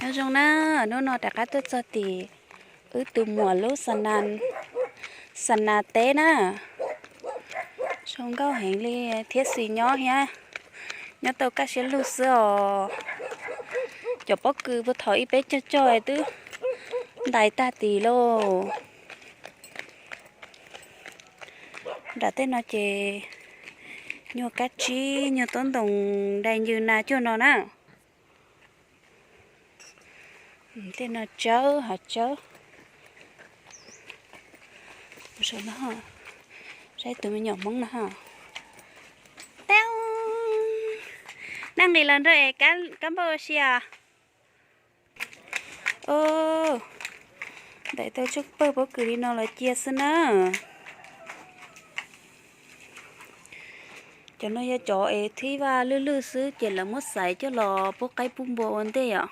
Nyob zoo na, hnub no rov qab tuaj txog tim wb tus muam lub xa nas teb na. Zoo nkauj heev li thiab xis nyob thiab, nyob tau kaj siab lug xwb os. Cov pob kws puag thaum ub peb cog cog twb ntais tag tim lauj. Nram tej no ces nyuag kab tsib, nyuag tob ntoos dai ncw nas cuag no na. Tej no tsawb hov tsawb. Saib tus me nyuam Hmoob no. Teb, nej nqis los nrog es kab npauj ua si os. Ntais tau tsawg pawg pob kws li no los cia xwb na. Cov no yog cov es thib vaj lwj lwj xwb ces lawv muab xaiv coj los pub qaib pub npua ua ntej os.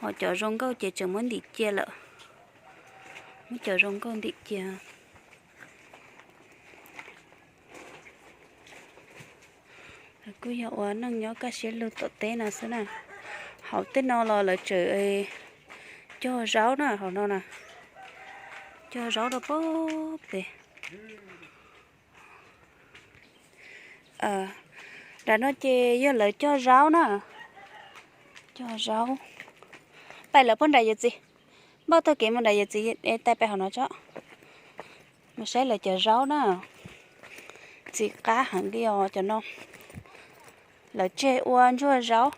Ho cov zoo nkauj ces tseem muab ntim cia lawm. Muab cov zoo nkauj ntim cia. Kuj yog ua neej nyob kaj siab lug tom teb no xwb na. Hauv tej no los lawv tseem cog zaub na, hauv no na. Cog zaub rau puag pem. Nram no ces yog lawv cog zaub na. Cog zaub. Pais lawv puag nram yawm txiv. Npauj taug kev mus nram yawm txiv, tais pais hauv no tso. Mus saib lawv cov zaub na. Ntxim qab heev li os cov no. Lawv tseg ua ntsuag zaub.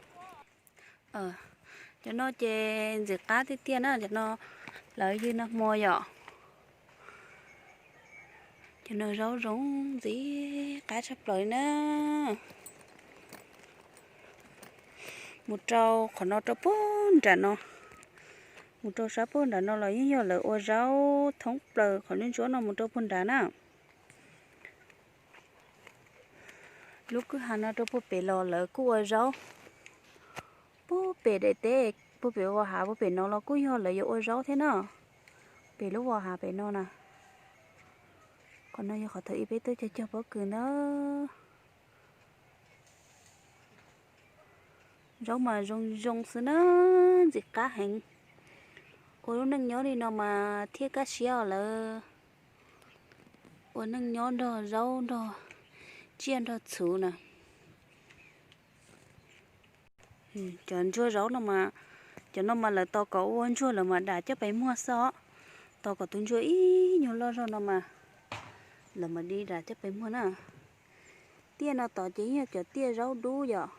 Cov no ces ntxim qab tiag tiag na, cov no lawv ywg nag hmo yom. Cov no zaub zoo ntxim qab tshaj plaws li na. Mus rau qhov no rau puag nram no. Mus rau sab puag nram no los yeej yog lawv ua zaub thoob plaws qhov ntsuab ntsuab no mus rau puag nrad na. Lub kwj ha no rau puag pem los lawv kuj ua zaub. Puag pem daim teb, puag pem vos hav puag pem no los kuj yog lawv yuav ua zaub thiab na. Pem lub vos hav pem no na. Qhov no yog qhov thaum ub peb tuaj cog cog pob kws ntag. Zaub mas zoo zoo xwb na, ntxim qab heev. Ua lub neej nyob li no mas thiaj kaj siab os lawv. Ua neej nyob nrog zaub nrog tsiaj nrog txhuv na. Cov ntsuag zaub no mas, cov no mas lawv tos kom ua ntsuag lawv mam dam coj pes muag xwb os. Tos kom tus ntsuag ib nyuag loj zog no mas lawv mam li dam coj pes muag na. Tiaj no tod ces yog cov tiaj zaub dub yom.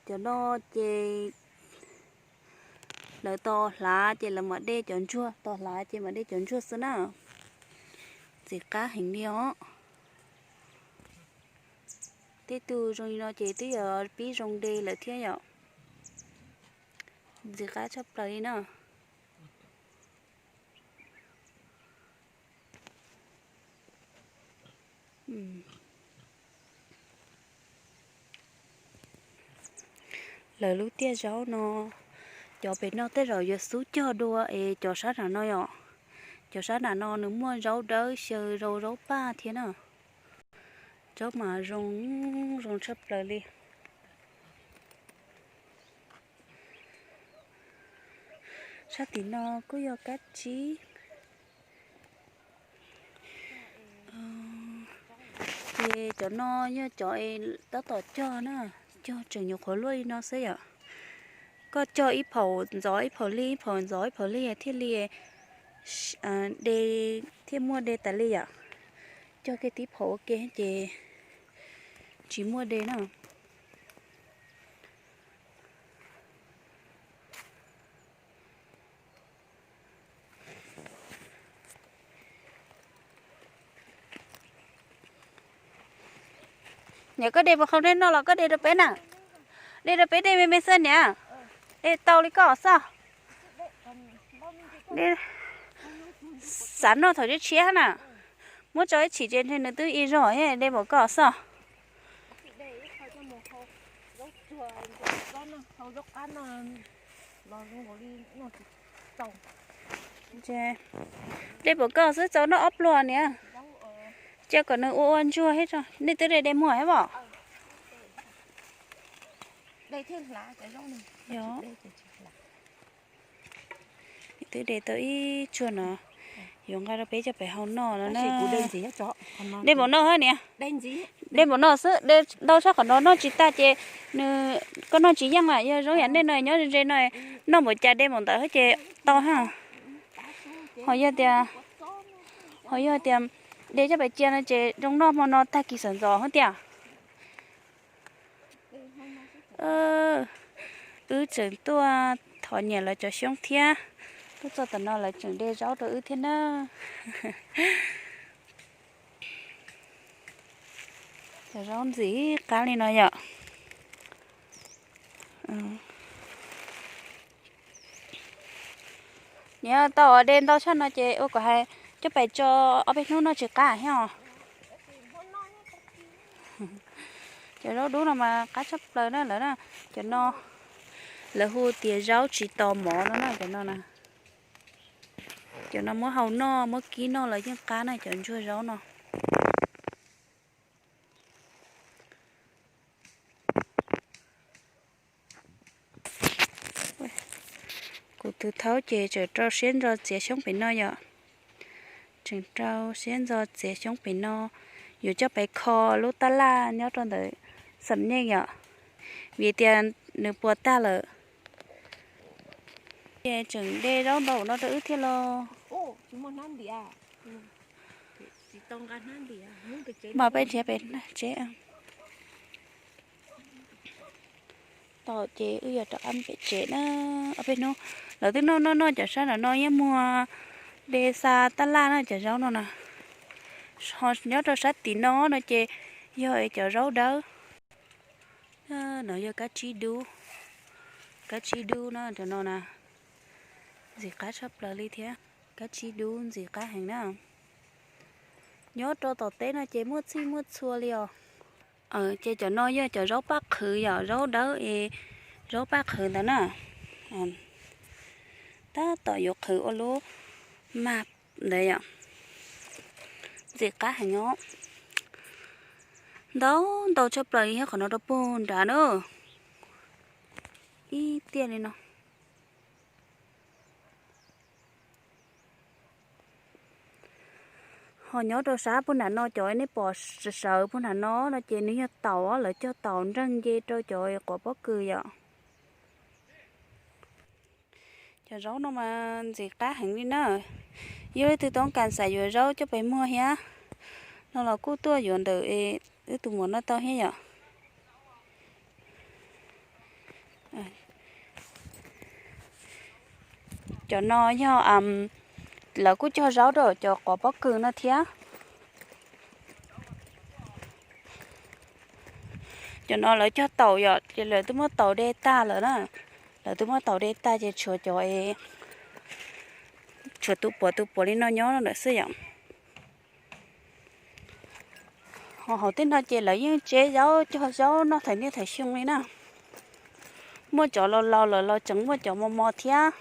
Cov no ces lawv tos hlav ces lawv mam de cov ntsuag, tos hlav ces mam de cov ntsuag xwb na. Ntxim qab heev li os. Tej tug zoo li no ces twb yuav pib zoo de lawm thiab yom. Ntxim qab tshaj plaws li na. Lawv lub tiaj zaub no, cov pem no tej zaum yuav xub cog dua es cov sab nram no yom. Cov sab nram no nws muaj zaub dawb xyaw rau zaub paj thiab na. Zaub mas zoo, zoo tshaj plaws li. Sab tim no kuj yog kab tsib. Ces cov no yog cov es tab tom cog na, cog tseem nyuam qhuav luaj li no xwb yom. Koj cog ib phaum ntxov ib phaum li, ib phaum ntxov ib phaum li thiaj li de, thiaj muaj de tas li yom. Cog kiag tib phaum ua ke ces tsis muaj de na. Niam, koj de puas qhau dej noj los koj de rau peb na? De rau peb dej me me xwb niam. De tau li koj xwb. Xav noj thaum tshiab tshiab na. Muab tso ib chim ces ntshe nws twb ib zaug, de puas koj xwb. De puas koj xwb, txaus noj ob pluag niam. Cia kom nws ua ua ntsuag thiab tso, nej twb de de muag thiab os. Yog, twb de tau ib tsuag no, yuav nqa rau peb coj pem hau noj no na. De npaum no hab niam, de npaum no xwb, de ntau sab qhov no noj tsis tag ces nws, koj noj tsis yeej mas yog zoo yam nej no nyob ze ze no, noj npaum cas de npaum ntawd ces tau hab. Ho yog tias, ho yog tias de coj pem cia no ces zoo noj hmo no tag kis sawv ntxov hab tiag. Wb tseem tuaj thov nyiam lawv cov xyoob thiab, tuaj txog tom no lawv tseem de zaub rau wb thiab na. Cov zaub ntxim qab li no yom. Niam tau de ntau tshaj no ces ua kom hais coj pais tso ob peb hnub noj tsis qab thiab os. Cov zaub dub no mas qab tshaj plaws na lawm na. Cov no lawv hu tias zaub tsis tos mov no na, cov no na. Cov no muab hau noj muab kib noj los yeej qab na cov ntsuag zaub no. Kuv tus thaub ces tseem rau siab ntso txiav xyoob pem no yom. Tseem rau siab ntso txiav xyoob pem no, yuav coj pem kho lub tab laj nyob rau ntawm xam neej yom, vim tias nws puas tag lawm. Ces tseem de zaub ntau no rau wb thiab los. Mas peb nrhiav pem tsev. Tau ces wb yuav rov qab pem tsev na. Ob peb hnub lawv twb noj noj noj cov sab nram no yeej muag de xa tab laj na cov zaub no na. Ho nyob rau sab tim no no ces yog cov zaub dawb. No yog kab tsib dub, kab tsib dub na cov no na. Ntxim qab tshaj plaws li thiab, kab tsib dub ntxim qab heev na. Nyob rau tom teb no ces muaj txhij muaj txhua li os. Ces cov no yog cov zaub paj qhwv yom, zaub dawb es zaub paj qhwv ntawd na. Tab tom yuav qhwv ua lub mag ntawd yom. Ntxim qab heev os. Ntau ntau tshaj plaws li thiab qhov no rau puag nrad na. Ib tiaj li no. Ho nyob rau sab puag nram no cov nej pom sawv sawv puag nram no no ces nws yog taum, lawv cog taum nreeg nce rau cov quav pob kws yom. Cov zaub no mas ntxim qab heev li na. Yog leej twg toob kas xav yuav zaub coj pem muag thiab no los kuj tuaj yuav ntawm wb tus muam no tau thiab yom. Cov no yog lawv kuj cog zaub rau cov quav pob kws no thiab. Cov no lawv cog taum yom, ces lawv twb muab taum de tag lawm na. Lawv twb muab taum de tag ces tshuav cov, tshuav tus puav tus puav li no nyob lawm xwb yom. Ho hauv tej no ces lawv yeej tseb zaub cog zaub noj thawm niaj thawm xyoo li na. Muaj cov laus laus lawm los tseem muaj cov mos mos thiab.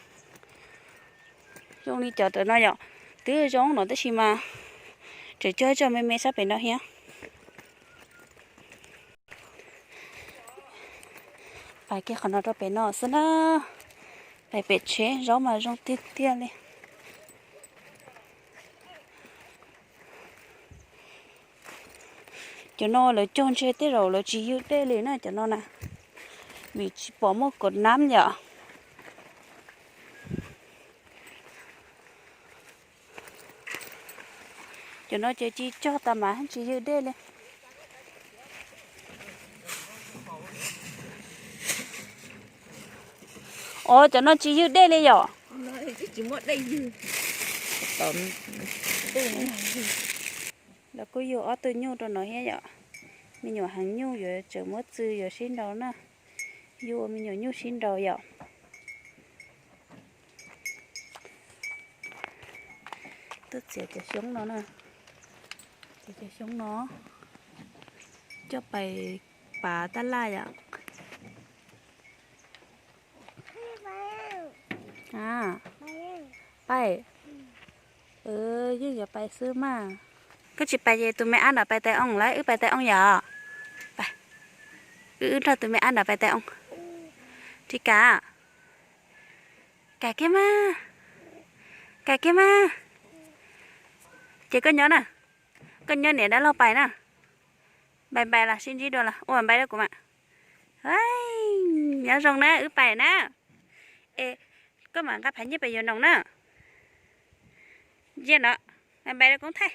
Zoo li cov ntawm no yom, twb zoo no tab sis mas tseem cog ib co me me sab pem no thiab. Pais kiag qhov no rau pem no xwb na. Pais pem tsev zaub mas zoo tiag tiag li. Cov no lawv cog ntshe tej zaum lawv tsis ywj dej li na cov no na, vim tsis pom muaj kaum nab yom. Cov no ces tsis cog tas mas tsis ywj dej li. Os, cov no tsis ywj dej li yom? Lawv kuj yug ob tug nyuj rau no thiab yom. Me nyuam heev nyuj yuav tseem muab txw yuav sib nraus na. Yug ua me nyuam nyuj sib nraus yom. Tuaj txiav cov xyoob no na. Txiav cov xyoob no coj pais pav tab laj yom. Pais. Yeej yuav pais xwb mas. Koj tsis pais ces tus me ab nram pais tais oo lawm, wb pais tais oo yom. Wb wb nrog tus me ab nram pais tais oo. Tsis kam? Kam kiag mas, kam kiag mas. Ces koj nyob na, koj nyob niam dab laug pais na. Npais npais los sib ntsib dua los ua npais rau kuv mas. Nyob zoo na, wb pais na. Es koj mam nqa phav nyiaj pem yuav noos na. Ntsia no, npais rau koob thaij.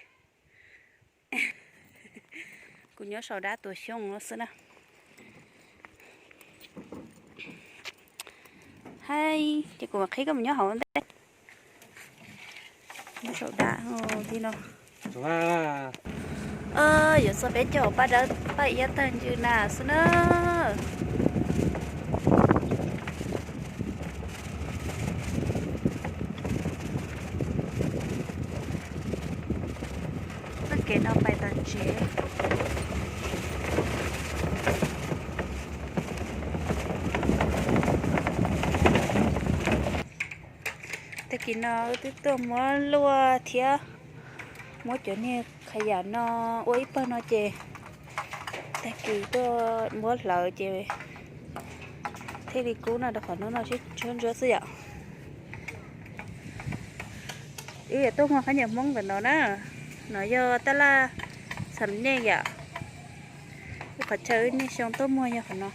Kuv nyob saum dab tuav xyoob xwb na. Hais ces kuv mam qhib koj mus nyob hauv ntej. Nyob saum dab li no. Yuav txog peb caug, paj dawb paj iab tawg ncw na xwb na. Txoj kev no pais tom tsev. Tag kis no wb twb tuaj muab luaj thiab muab cov niag qhov yam no ua ib pawg no ces tag kis tuaj muab hlawv ces thiaj li kub no rau qhov hnub no sib tshuab ntsuab xwb yom. Wb yuav tuaj muag khaub ncaws Hmoob ntawm no na. No yog tab laj xam nyej yom. Wb qhov chaw wb niaj xyoo tuaj muag yog qhov no.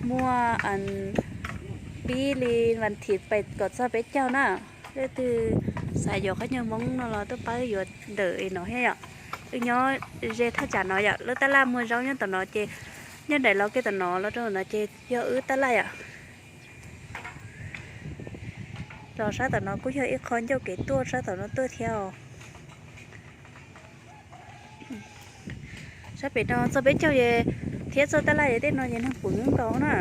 Muaj pib li vas thiv pais kom txog peb caug na. Leej twg xav yuav khaub ncaws Hmoob no los tuaj pab wb yuav ntawm no thiab yom. Wb nyob ze thaj tsam no yom, lub tab laj muag zaub nyob tom no ces nyob nraim los kiag tom no los rau no ces yog wb tab laj yom. Los sab tom no kuj yog ib qho ncauj kev tuaj sab tom no tuaj thiab os. Sab pem no txog peb caug thiab txog tab laj tej no ces neeg puv nkaus na.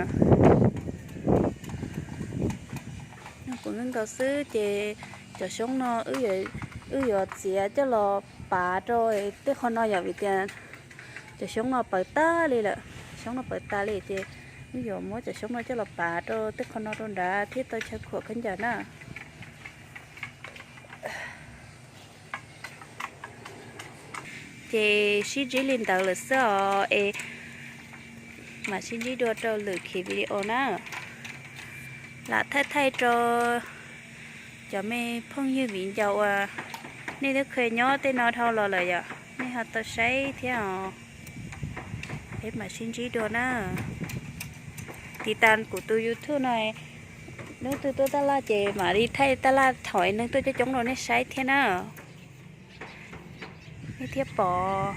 Neeg puv nkaus xwb ces cov xyoob no wb yuav txiav coj los pav rau tej qho no yom, vim tias cov xyoob no pawv tag li lawm. Xyoob no pawv tas li ces wb yuav muab cov xyoob no coj los pav rau tej qho no rau nrad thiaj tau chaw khuam khaub ncaws na. Ces sib ntsib li ntawd lawm xwb os es mam sib ntsib dua rau lwm khiv video na. Lam thaij thaij rau cov me phooj ywg viv ncaus uas nej twb kheev nyob tej no dhau los lawm yom, nej ho tau saib thiab os. Peb mam sib ntsib dua na. Tiv tas kuv tus YouTube no, hnub twg tuaj taj laj ces mam li thaij taj laj thaum neeg tuaj coob coob rau nej saib thiab na. Nej thiaj pom.